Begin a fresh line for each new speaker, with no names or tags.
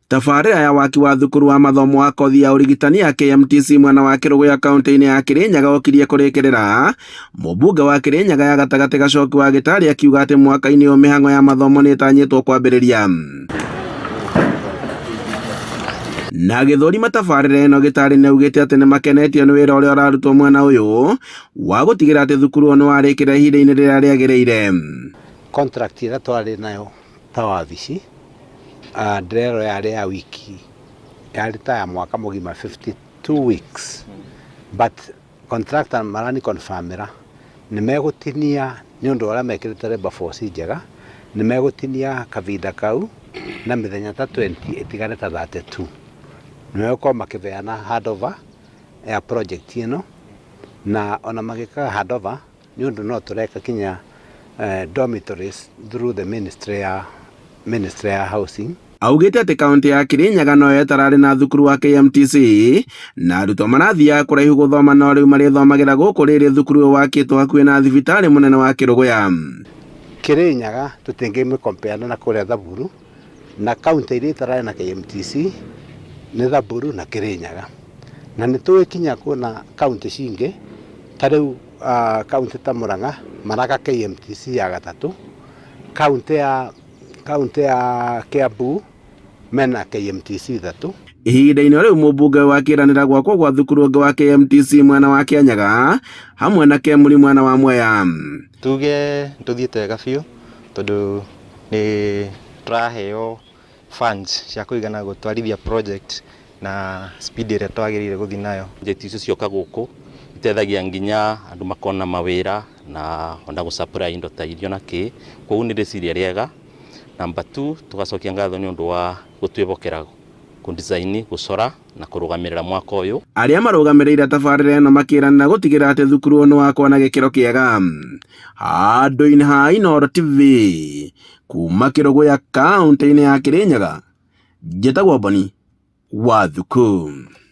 Tabarĩra ya waki wa thukuru wa mathomo wa kothi ya ũrigitani ya KMTC mwena wa Kĩrũgũya kaunti-inĩ ya Kĩrĩnyaga ũkirie kũrĩkĩrĩra. Mũmbunge wa Kĩrĩnyaga ya gatagatĩ Gacoki wa Gĩtarĩ akiuga atĩ mwaka-inĩ ũyũ mĩhang'o ya mathomo nĩ ĩtanyĩtwo kwambĩrĩria. Na agĩthũrima tabarĩra ĩno Gĩtarĩ nĩaugĩte atĩ nĩmakenetio nĩ wĩra ũrĩa ũrarutwo mwena ũyũ wa gũtigĩrĩra atĩ thukuru ũyũ nĩwarĩkĩrĩra ihinda-inĩ rĩrĩa rĩagĩrĩire.
Contract ĩrĩa twarĩ nayo ta wabici ndĩrerwo yarĩ ya wiki yarĩ ta ya mwaka mũgima 52 weeks, but contractor marani confirmĩra nĩ megũtinia nĩ ũndũ wa ũrĩa mekĩrĩte labour force njega, nĩ megũtinia kavinda kau na mĩthenya ta 20 ĩtigare ta 32. Nĩ megũkorwo makĩbeana handover ya project ĩno, na ona magĩkaga handover nĩ ũndũ no tũreka kinya dormitories through the ministry ya housing.
Augĩte atĩ kaunti ya Kirinyaga noyo ĩtararĩ na thukuru wa KMTC na arutwo marathiaga kũraihu gũthoma, no rĩu marĩthomagĩra gũkũ rĩrĩ thukuru ũyũ wakĩtwo hakuhĩ na thibitarĩ mũnene wa Kĩrũgũya.
Kirinyaga tũtingĩmĩ compare na kũrĩa Samburu, na kaunti iria itararĩ na KMTC nĩ Samburu na Kirinyaga, na nĩ tũĩ kinya kwĩna kaunti cingĩ ta rĩu kaunti ta Murang'a maraka KMTC ya gatatũ, kaunti ya Kiambu mena KMTC ithatũ.
Ihinda-inĩ rĩu mũmbunge ũyũ akĩranĩra gwakwo gwa thukuru ũngĩ wa KMTC mwena wa Kĩanyaga hamwe na Kemuri mwena wa Mwea.
Tuge tũthiĩte wega biũ tondũ nĩ tũraheo funds cia kũigana gũtwarithia project na speed ĩrĩa twagĩrĩire gũthiĩ nayo.
Project icio cioka gũkũ iteithagia nginya andũ makona mawĩra na ona gũ supply indo ta irio na kĩ, koguo nĩ rĩciria rĩega. Number two, tũgacokia ngatho nĩ ũndũ wa gũtwĩhokera kũ design, gũcora na kũrũgamĩrĩra mwaka ũyũ.
Arĩa marũgamĩrĩire tabarĩra ĩno makĩranĩra gũtigĩrĩra atĩ thukuru ũyũ nĩ wakwo na gĩkĩro kĩega. Handũ-inĩ ha Inooro TV kuma Kĩrũgũya kaunti-inĩ ya Kĩrĩnyaga, njĩtagwo Boni wa Thuku.